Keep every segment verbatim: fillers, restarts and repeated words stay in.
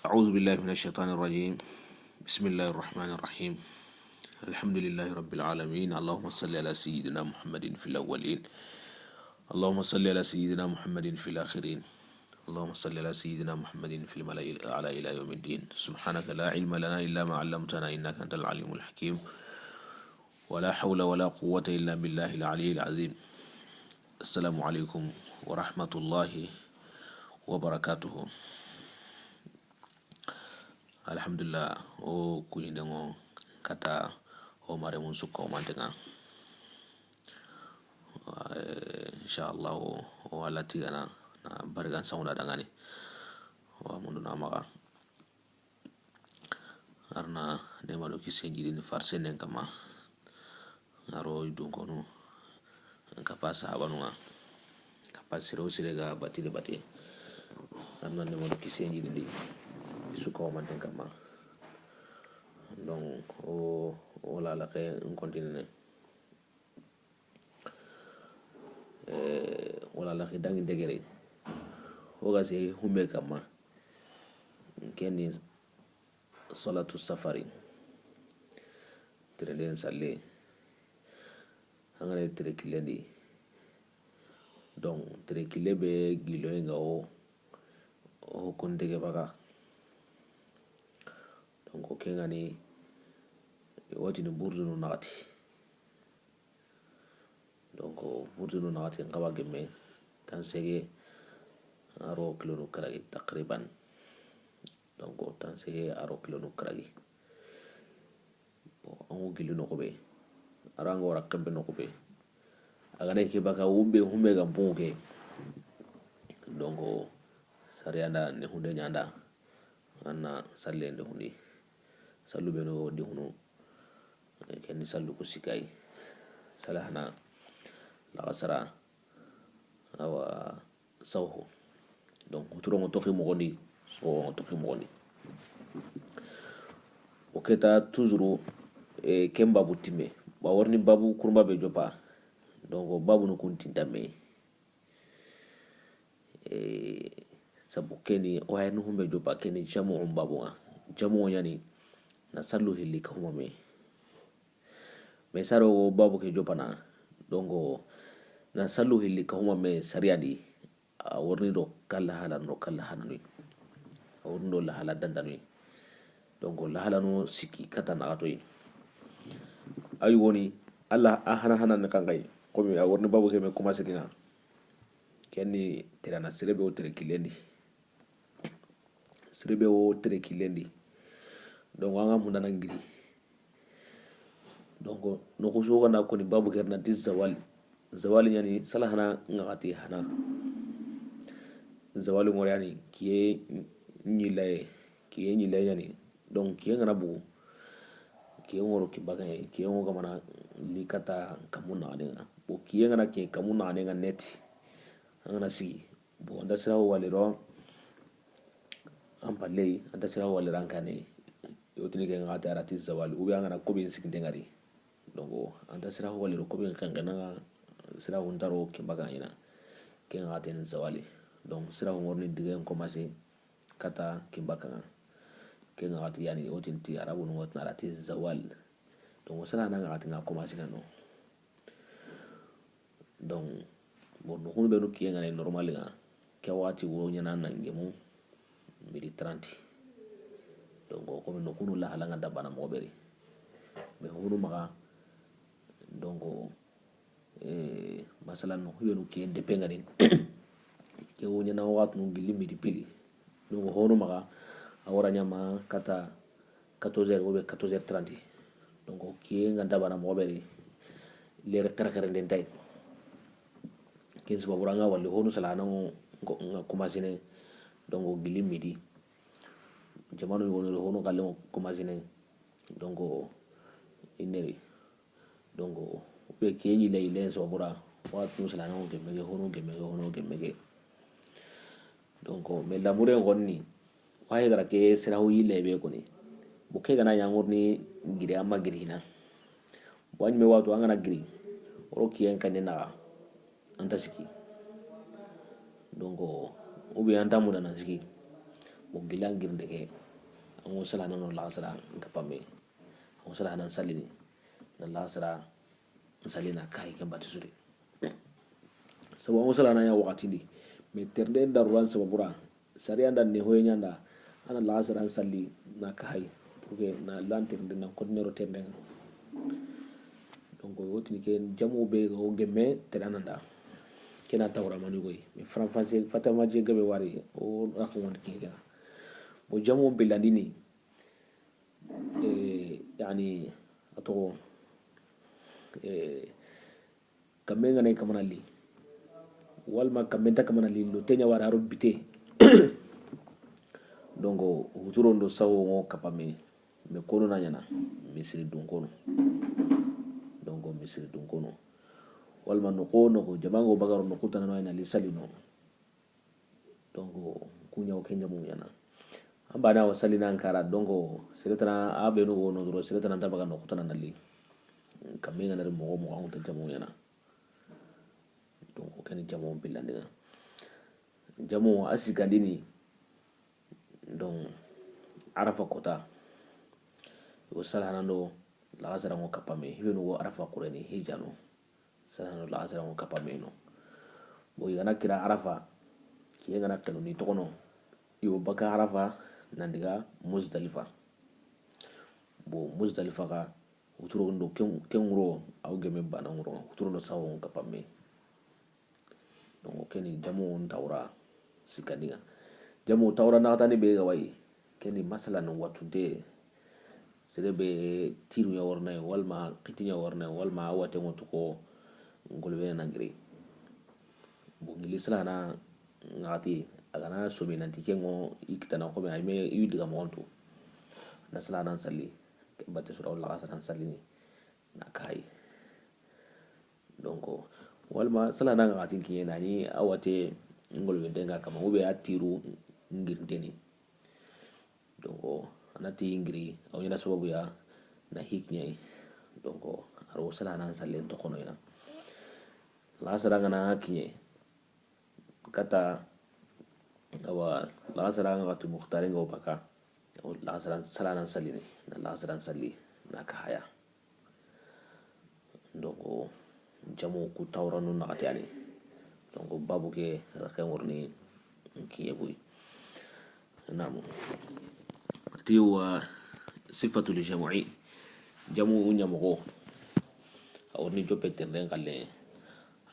أعوذ بالله من الشيطان الرجيم. بسم الله الرحمن الرحيم. الحمد لله رب العالمين. اللهم صل على سيدنا محمد في الأولين. اللهم صل على سيدنا محمد في الآخرين. اللهم صل على سيدنا محمد في الملأ الأعلى إلى يوم الدين. سبحانك لا علم لنا إلا ما علمتنا إنك أنت العليم الحكيم. ولا حول ولا قوة إلا بالله العلي العظيم. السلام عليكم ورحمة الله وبركاته. Alhamdulillah, o kuɲindeŋo kata o mare mun sukka o mantenga. Eh, inshallah, o, o wala tigana na barigan sauna dangani. Wa mundu na maga. Arna nemano kisen jidini farsenden kama. Aro idunkonu. Kapa sahabanunga. Kapa siro sire ga batide bate. Arna nemano kisen jidini. Isuka o manten kama. Donc, o, o la la ke, on continue. Eh, wala laxi dangi degere. Wo ga se hume kama. Ken ni salatu safari. Terenden salle. An ga na tere killen di. Donc, tere kille be gilo nga o, o kon dege baga. Donc, o ken ga ni, wati ni burdunu naxati. Donc, burdunu naxati n xaba gemme, tansege aro kilonu karagi, takriban. Donc, tansege aro kilonu karagi. Bon, an ŋo gilli noxu be, aro an ŋo wara kempe noxu be. A ga na ke baka wumbe hume ga bungu ke. Donc, sariya nda ne hunde ɲanda. An na salle nde hundi. Sallu be no de hunu. Eh, ken ni sallu ku sikay. Salahana. Laxasara. Awa. Sawho. Donc, huturo ŋo toxi moxondi. Soxo ŋo toxi moxondi. O keta toujours, eh, ken babu timme. Ba warni babu kurumba be jopa. Donc, babu no kun tinta me. Eh, sabu keni, o hay no humbe jopa keni jamu on babu nga. Jamu on yani, na sallu hilli ka huma me. Mais saro babu ke jopana. Donc, na sallu hilli ka huma me sariya di. A warni do kala hala no kala hala no. A warni do la hala danda no. Donc, la hala no siki kata na gato yi. Ayi woni, Allah a hana hana ne kangai. Komi a warni babu ke me kuma setina. Ken ni tere na sere be wo tere killen di. Sere be wo tere killen di. Donc, an ga mundana ngiri. Donc, noxu su ga na koni babu ke ri na ti zawali. Zawali ɲani, salahana ŋaxati hana. Zawali ŋore yani, kiye ɲilaye. Kiye ɲilaye ɲani. Donc, kiye ŋa na bugu. Kiye ŋoro ki baka ye. Kiye ŋo ga mana li kata kamu naxanen ŋa. Bon, kiye ŋa na kiye kamu naxanen ŋa neti. An ga na sigi. Bon, an da sirahu wali ro, an palle, an da sirahu wali ro an kane. Yo tini ke ŋa ta rati zawali, ou bien an ga na ko be n siginde ŋari. Donc, an da sirahu wali ro ko be n kanke na sirahu n ta ro ke baga ina. Ke ŋa ta ni zawali. Donc, sirahu ŋorni dige n commencé kata ke baga ŋa. Ke ŋa ta yani, o tini ti arabu no ŋotna rati zawal. Donc, sala na ŋa ta ŋa commencé na no. Donc, bon, noxunu benu kiye ŋa na normal ŋa, ke waxati wo ɲana na ngemu midi trente. Donc, comme noxunu la hala ŋa da bana moxo be ri. Mais honu maxa, donc, eh, masala noxu benu kiye ndepe ŋa ni. Ke wo ɲana waxati nu gilli midi pili. Donc, honu maxa, a wara ɲama kata quatorze heures ou bien quatorze heures trente. Donc, kiye ŋa da bana moxo be ri, lere xere xere nden tay. Ken sababu ra ŋa wali honu sala na ŋo, ŋa commencé ne, donc, gilli midi. Jamanu yogo no honu xalle ŋo commencé ne, donc, ineri. Donc, ou bien kiye ɲi lay len sababu ra, waxati nu sala na ŋo gemme ke, honu gemme ke, honu gemme ke. Donc, mais lamuren xonni, waye gara ke sirahu yille be koni. Bo ke gana ɲa ŋorni giri, amma giri hina. Bo a ɲi me waxatu an ga na giri, woro kiyen xenne naxa, an ta siki. Donc, ou bien an ta munda nan siki. Bon, gilli an girinde ke, an ŋa sallana no laxasara n kappa me. An ŋa sallana n sallini, na laxasara n sallina kahi ken bati suri. Sabu an ŋa sallana ya waxati ndi, mais terinde nda ruwan sababu ra, sariya nda ne hoye ɲa nda, a na laxasara n salli na kahi, pour que na lan terinde na continuer ro terinde ŋa. Donc, o tini ke jamu be ga o gemme terana nda. Ke na tawra mani goy. Mais français, fata ma je gabe wari, o rakon won ke ga. Bon, jamu be landini, eh, yani, a toxo, eh, kamme ŋa na i kamana li. Walma kamme nta kamana li, lo te ɲa wari a ro bite. Donc, huturo ndo sawo ŋo kappa me. Mais kono na ɲana, misiri dun kono. Donc, misiri dun kono. Walma noxo noxo, jamango bagaro noxu tana no, a na li sallino. Donc, ku ɲa o ken jamu ɲana. An bana wa sallina n kara, donc, sere tana a be no wono doro, sere tana nta baga noxu tana na li. Kamme ŋa na ri moxo moxo, an ŋa ta jamu ɲana. Donc, ken jamu be landini ŋa. Jamu a sikandini, donc, Arafa kota. Yo sallana ndo laxasara ŋo kappa me, hibe no go Arafa kureni hijano. Sallana ndo laxasara ŋo kappa me no. Bon, i ga na kira Arafa, kiye ŋa na kenu ni toxono. Yo baka Arafa, nan diga Muzdalifa. Bon, Muzdalifa ga, huturo ndo ken, ken ŋuro, a wo gemme bana ŋuro, huturo ndo sawo ŋo kappa me. Donc, keni jamu n tawra sikandini ŋa. Jamu tawra naxatani be ga wayi, keni masalan watunte, sere be tiru ɲa warna, walma xiti ɲa warna, walma a wate ŋo tuko ngolbe na giri. Bon, gilli sallana ŋa ti, a ga na somi nanti ke ŋo i kitana xo me, ay me i diga moxontu. Na sallana n salli, bate sura wala laxasara n sallini. Na kahi. Donc, walma sallana ŋa xatin kiɲe nani a wate ngolbente ŋa kama, ou bien a tiru ngirinteni. Donc, a na ti ngiri, a wo ɲana sababu ya na hi kiɲe. Donc, a ro sallana n sallen toxono ina. Laxasara ŋa na kiɲe. Kata, awa, laxasara ŋa waxati muxtari ŋa wo baka. Laxasara sallana n sallini, na laxasara n salli, na kahaya. Donc, jamu ku tawranu naxati yani. Donc, babu ke raxe ŋorni kiɲe buy. Namu. Ati wa sifatul jam'i. Jamu ɲamoxo. A worni joppe terden xalle.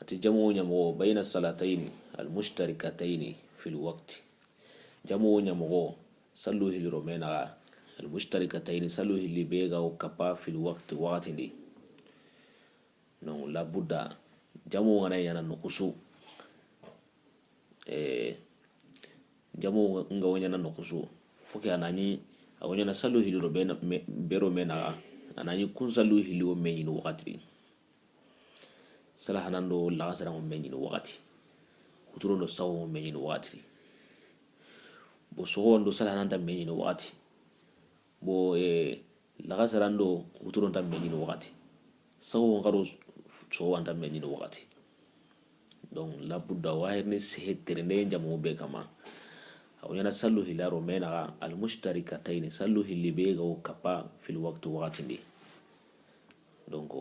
Ati jamu ɲamoxo bayna salatayni al mushtarikatayni fil waqti. Jamu ɲamoxo sallu hiliro me naxa. Al mushtarikatayni, sallu hilli be ga wo kappa fil waqti, waxati ndi. Donc, la budda, jamu ŋa na ɲana noxusu. Eh, jamu ŋa wo ɲana noxusu. Foke a na ɲi, a wo ɲana sallu hiliro be na, me, bero me naxa. A na ɲi kun sallu hilli wo me ɲini waxati. Sallana ndo laxasara ŋo me ɲini waxati. Huturo ndo sawo ŋo me ɲini waxati. Bo soxo ndo sallana nta me ɲini waxati. Bo, eh, laxasara ndo huturo nta me ɲini waxati. Sawo ŋa ro soxo nta me ɲini waxati. Donc, la budda wa hirini sehe terende jamu be kama. A wo ɲana sallu hilaro me naxa al mushtarikatayni, sallu hilli be ga wo kappa fil waqti, waxati ndi. Donc,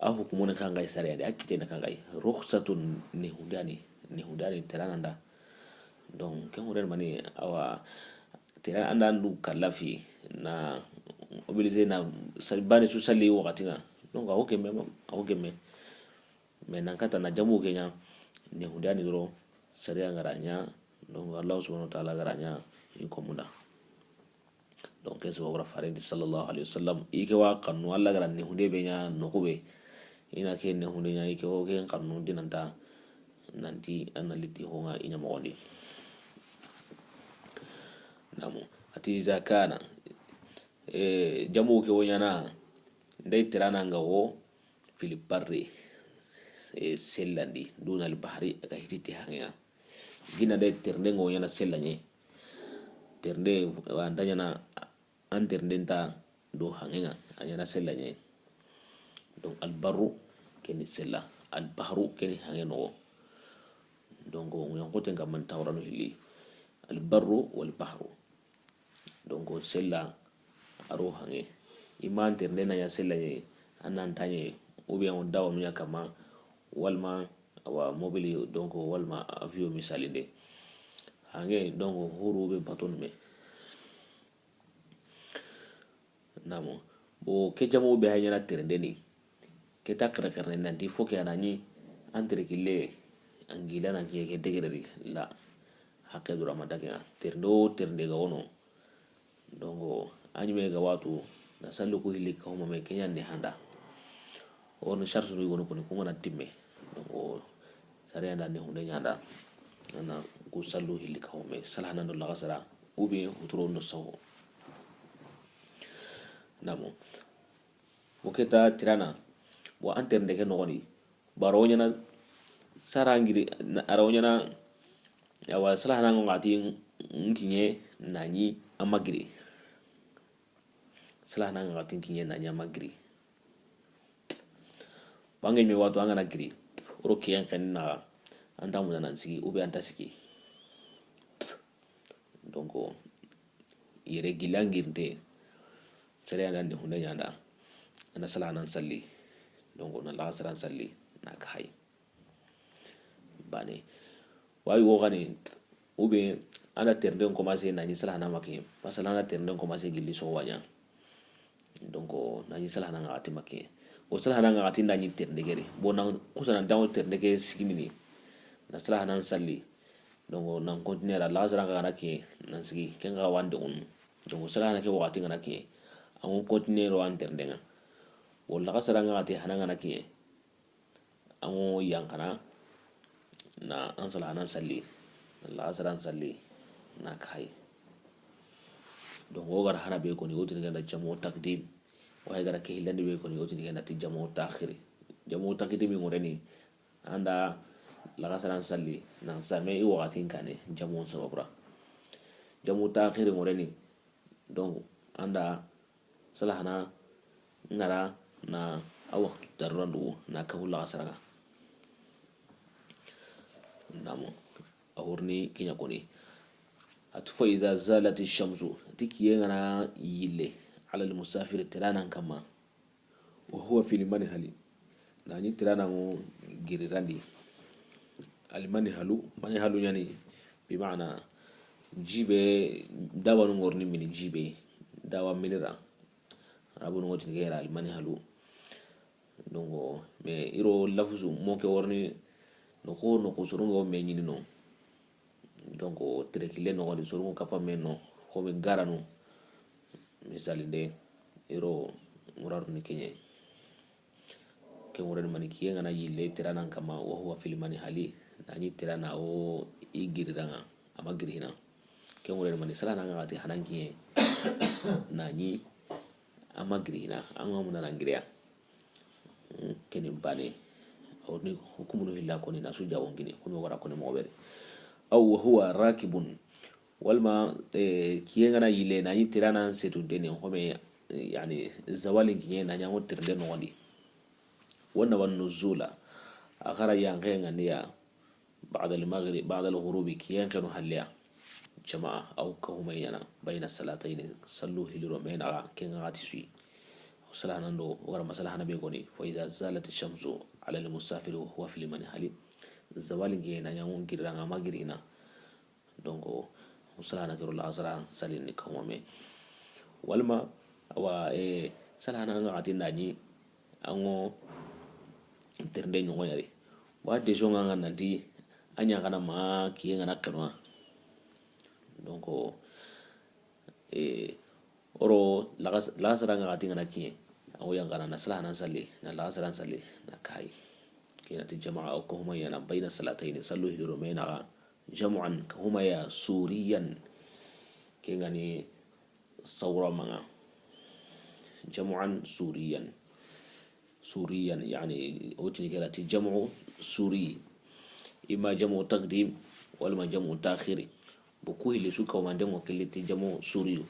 a hukumuni xanxay sariyandi, a kiteni xanxay. Rukhsatun, nehundani, nehundani terana nda. Donc, ken ŋuren mani, awa, terana nda ndu kallafi, na obligé na sal-, bani su salli waxati ŋa. Donc, a wo gemme, a wo gemme. Mais nan kata na jamu ke ɲa, nehundani doro, sariya ŋa ra ɲa, donc, Allah subhanahu wa ta'ala ga ra ɲa, i komunda. Donc, ken sababu ra farendi sallallahu alayhi wa sallam, i ke wa xannu, Allah ga ra nehunde be ɲa noxu be. I na ke nehunde ɲa, i ke wo ke xannu dinanta, nanti a na liti ho ŋa i ɲamoxondi. Namu. Ati iza kana, eh, jamu ke wo ɲana, nday terana ŋa wo, fil barri, eh, sellandi, duna al bahri, a ga hiti ti hanŋe ŋa. Gina de terende ŋa wo ɲana sella ɲa. Terende, wa nta ɲana, an terende nta do hanŋe ŋa, a ɲana sella ɲa. Donc, al barru, keni sella. Al bahru, keni hanŋe noxo. Donc, ŋuɲan xoten kamma n tawranu hilli. Albarru wal bahru. Donc sella a ro hanŋe. I ma an terende na ɲa sella ɲe, an na an ta ɲe, ou bien o dawa nu ɲa kama, walma awa mobili, donc walma avion misalinde. Hanŋe, donc huru be bateau nu me. Namo. Bon, ke jamo be hay ɲana terendeni. Ke ta xerexerene nanti fo ke a na ɲi an tere kille, an gila na kiɲe ke degereri la. Haqqe dura manta ke ŋa. Terende o terende ga wono. Donc a ɲi me ga watu na sallu ku hilli ka huma me ke ɲa ni handa. Woni shartu ni wono koni ku ŋa na timme. Donc sariya nda ni hunde ɲanda. Ana ku sallu hilli ka huma me. Salahana ndo laxasara. Ou bien huturo ndo sawo. Namo. Wo ke ta tirana. Wa an terende ke noxoni. Baro ɲana sara ngiri, na, ara wo ɲana, awa, salahana ŋo ŋa ti n kiɲe na ɲi a ma giri. Salahana ŋa ti n kiɲe na ɲi a ma giri. Bange me watu an ga na giri. Oro kiyen ken na an ta muna nan sigi, ou bien an ta sigi. Donc yere gila ngirnde. Sere ya nda ni hunde ɲanda. Ana salahana n salli. Donc na laxasara n salli na ka hay. Bane. Wayi wo gani, ou bien an da terende commencé na ɲi salahana ma kiɲe. Masala an da terende commencé gilli so wa ɲa. Donc na ɲi salahana ŋa ti ma kiɲe. O salahana ŋa ti na ɲi terende gere. Bon na kusa na dawo terende ke sigi mini. Na salahana n salli. Donc na continuer la laxasara ŋa na kiɲe na sigi. Ke ŋa wande un. Donc salahana ke waxati ŋa na kiɲe. An ŋo continuer ro an terende ŋa. Bon laxasara ŋa ti hana ŋa na kiɲe. An ŋo yanqana na an salahana n salli, na laxasara n salli na ka hay. Donc o gara hana be koni, o tini ganda jamo takdim. O hay gara ke hillandi be koni, o tini ganda ti jamo takhiri. Jamo takdimi ŋo reni, an da laxasara n salli na same i waxati n kane, jamo sababura. Jamo takhiri ŋo reni, donc an da salahana ŋara na a waxtu darura ndugu na kahu laxasara ŋa. Namo. A wurni kiɲa koni. A tu fa iza zalati shamsu. A ti kiye ŋa na yille. Ala al musafiri tiranan kama. Wa huwa fil manhali. Na ɲi tirana ŋo girirandi. Al manhalu. Manhalu ɲani. Bi ma'ana jibe. Dawa nu ŋorni mini jibe. Dawa minira. Arabu no tini ke ra almani halu. Donc mais iro lafusu mo ke worni no ko no ko sorongo me ɲini no. Donc tere kille no ko sorongo kapa me no ko mi garanu. Misali nde iro muraru ni kiɲe. Ke ŋureni mani kiye ŋa na yille tiranan kama wa huwa fil manhali. Na ɲi tirana o i giriraŋa a ma girihina. Ke ŋureni mani salahana ŋa ti hanan kiye. Na ɲi a ma girihina an ŋa muna na giriya. Keni bane. Awni hukumunu hilla koni na su jawon kini kuni wara koni mo bere. Aw wa huwa rakibun. Walma kiye ŋa na yille na ɲi tiranan setu deni home. Yani zawalin kiye na ɲango tirde no wandi. Wanna wan nuzula. Akhara yanqe ŋa niya. Ba'da al maghrib, ba'da al ghurubi, kiyen kenu halliya. Jama'a aw kahuma ɲana bayna salatayni, sallu hiliro me naxa ke ŋa ti sui. Salahana ndo wara masala hana be koni fa iza zalat shamsu ala al musafiri wa huwa fil manhali. Zawalin ke na ɲango giriraŋa ma girihina. Donc salahana kiro laxasara salini kahuma me. Walma awa salahana ŋa ti na ɲi an ŋo tirnde ɲogo yari. Wa de jonga ŋa nanti a ɲa kana ma kiye ŋa na kanwa. Donc oro laxasara ŋa ti ŋa na kiye. An ŋo yanqana na salahana salli na laxasara salli na kayi. Kina ti jama'a o kahuma ɲana bayna salatayni, sallu hiliro me naxa. Jam'an kahuma ya suriyan. Ke ŋa ni sawra maŋa. Jam'an suriyan. Suriyan yani o tini ke ra ti jam'u suri. Imma jam'u taqdim walma jam'u ta'khiri. Bo ku hilli su kawmande ŋo killi ti jam'u suriyu.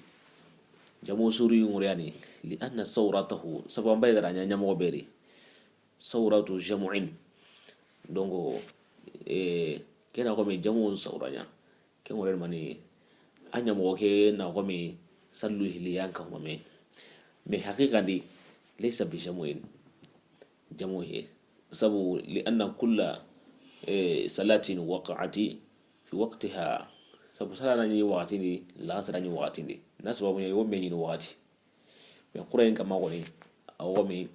Jam'u suriyu ŋuriyani li anna sawratahu sabu an bay ga ra ɲa ɲamoxo beri. Sawratu jam'in. Donc kena xo me jam'u sawra ɲa. Ke ŋore mani, a ɲa moxo ke na xo mi sallu hili yan ka xo ma me. Mais haqiqan di, laysa bi jamuin. Jamu he. Sabu, li anna kulla, eh, salatin waqa'ati fi waqtiha. Sabu sala na ɲi waxati ni, laxasara ɲi waxati ni. Na sababu ɲa, i wo me ɲi waxati. Mais xurayen kama xoni, a wo mi,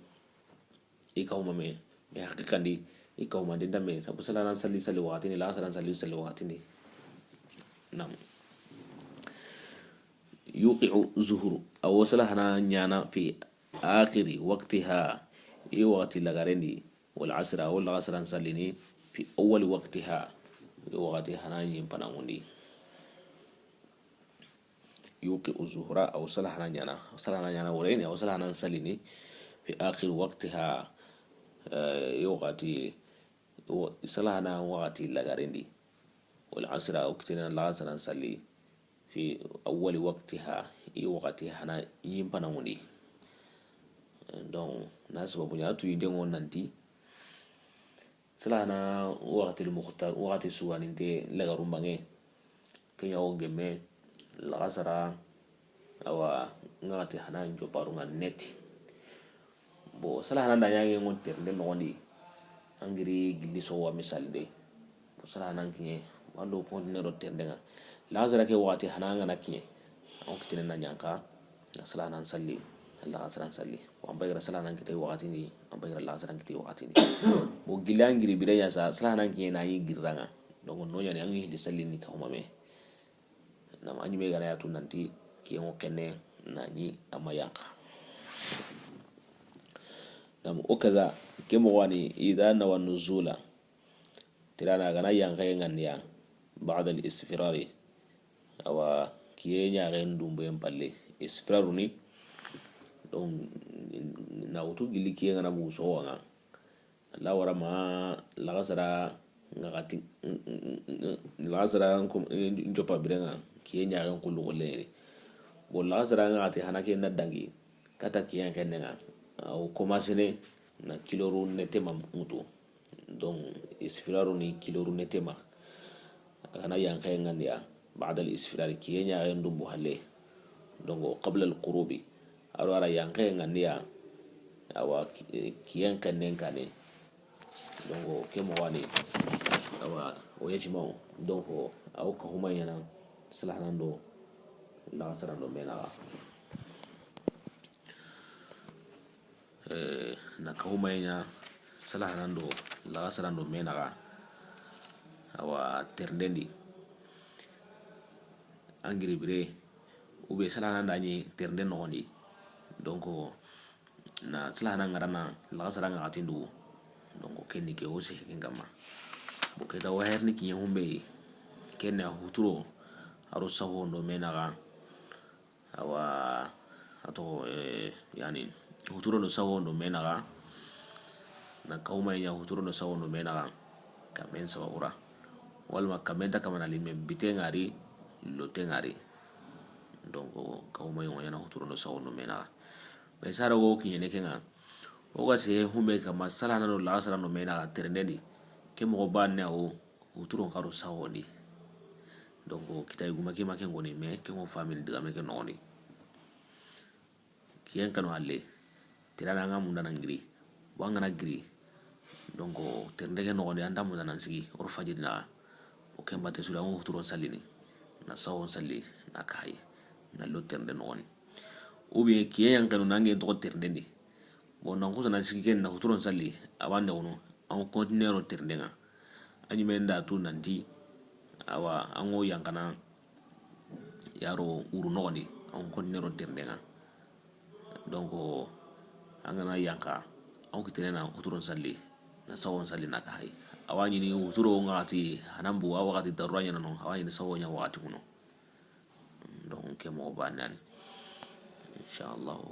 i ka xo ma me. Mais haqiqan di, i ka xo ma di nda me. Sabu sala na salli, salli waxati ni, laxasara na salli, salli waxati ni. Nam. Yuqi'u zuhru. A wo sala hana ɲana fi akhiri waqtiha. I waxati lagaren di. Wal asra, a wo laxasaran sallini fi awwali waqtiha. I waxati hana ɲi panangundi. Yuqi'u zuhra, a wo sala hana ɲana. Sala hana ɲana woreni, a wo sala hana sallini fi akhiri waqtiha. Eh, i waxati, i wa-, sala hana waxati lagaren di. Wal asra, a wo kitene na laxasaran salli fi awwali waqtiha, i waxati hana ɲi panangundi. Donc, na sababu ɲa tu yinde ŋo nanti, sala hana waxati muxtar, waxati suganinte lagaru mbange. Ke ɲa wo gemme, laxasara, awa, ŋaxati hana n joparu ŋa neti. Bon, sala hana nda ɲage ŋo terinde noxondi. An giri gilli sowa misal de. Bon, sala hana n kiɲe, wando continue do terinde ŋa. Laxasara ke waxati hana ŋa na kiɲe. An kitene na ɲanka, na sala hana n salli, na laxasara n salli. Bon, an bagira sala hana n kite waxati ni, an bagira laxasara n kite waxati ni. Bon, gilli an giri bire ɲa sa, sala hana n kiɲe na ɲi girira ŋa. Donc, no ɲani an ŋi hili salli ni ka xo ma me. Nam, a ɲi me gana ya tu nanti, kiyen ŋo kenne na ɲi a ma yanka. Nam, o kaza, ke moxo wa ni, idha nawa nuzula. Tirana gana yanka ye ŋandiya, ba'da al isfirari. Awa, kiye ɲaxen dumbuyen palle. Isfiraru ni, donc, na wutu gilli kiye ŋana bugu soxo ŋa. Alla wara ma laxasara ŋaxati, laxasara n jopa bire ŋa, kiye ɲaxen kullu golle ni. Bon, laxasara ŋaxati hana ke na dangi, kata kiyen xenne ŋa, a wo commencene na kiloru netema ŋutu. Donc, isfiraru ni kiloru netema. A gana yanka ye ŋandiya, ba'da al isfirari, kiye ɲaxen dumbu halle. Donc, qabla al qurubi. A ro a ra yanka ye ŋandiya, awa, ki-, kiyen xennen kane. Donc, ke moxo wa ni, awa, o yajma'u. Donc, a wo ka huma ɲana, sala hana n do, laxasara n do me naxa. Eh, na ka huma ɲa, sala hana n do, laxasara n do me naxa. Awa, terinden di. An giri bire, ou bien sala hana nda ɲi terinden noxondi. Donc, na sala hana ŋarana, laxasara ŋaxatin du. Donc, ken ni ke wo sehe ken kamma. Bon, ke ta waher ni kiɲe humbe yi. Ken na huturo, a ro saho n do me naxa. Awa, a toxo, eh, yani, huturo n do saho n do me naxa. Na ka huma ɲa huturo n do saho n do me naxa. Kamen sababu ra. Walma kamen ta kamana lime bite ŋari, lote ŋari. Donc, ka huma ɲa ɲana huturo n do saho n do me naxa. Mais sara wo kiɲene ke ŋa. O ga se humbe kama sala hana n do laxasara n do me naxa terinden di. Ke moxo bane a wo, huturon karo saho n di. Donc, kita yiguma ke ma ke ŋoni, mais ke ŋo famini digame ke noxondi. Kiyen kanu halle, tirana ŋa mundana n giri, wa ŋana giri. Donc, terinde ke noxondi, an ta mundana n sigi, o ro fajiri naxa. O ken bate suri, an ŋo huturon sallini, na saho n salli, na ka hayi, na lo terinde noxondi. Ou bien, kiyen yan kanu nange toxo terinden di. Bon, nan kusa na sigi ken na huturon salli, a bande wono, an continuer o terinden ŋa. A ɲi me nda tu nanti, awa, an ŋo yankana, yaro wuru noxondi, an continuer o terinden ŋa. Donc, an gana yanka, an kitene na huturon salli, na saho n salli na ka hayi. Awa ɲini huturo ŋaxati, hana n bugu, a waxati darura ɲana no, awa ɲini saho ɲa waxati kuno. Donc, ke moxo bane yani. Inshallah.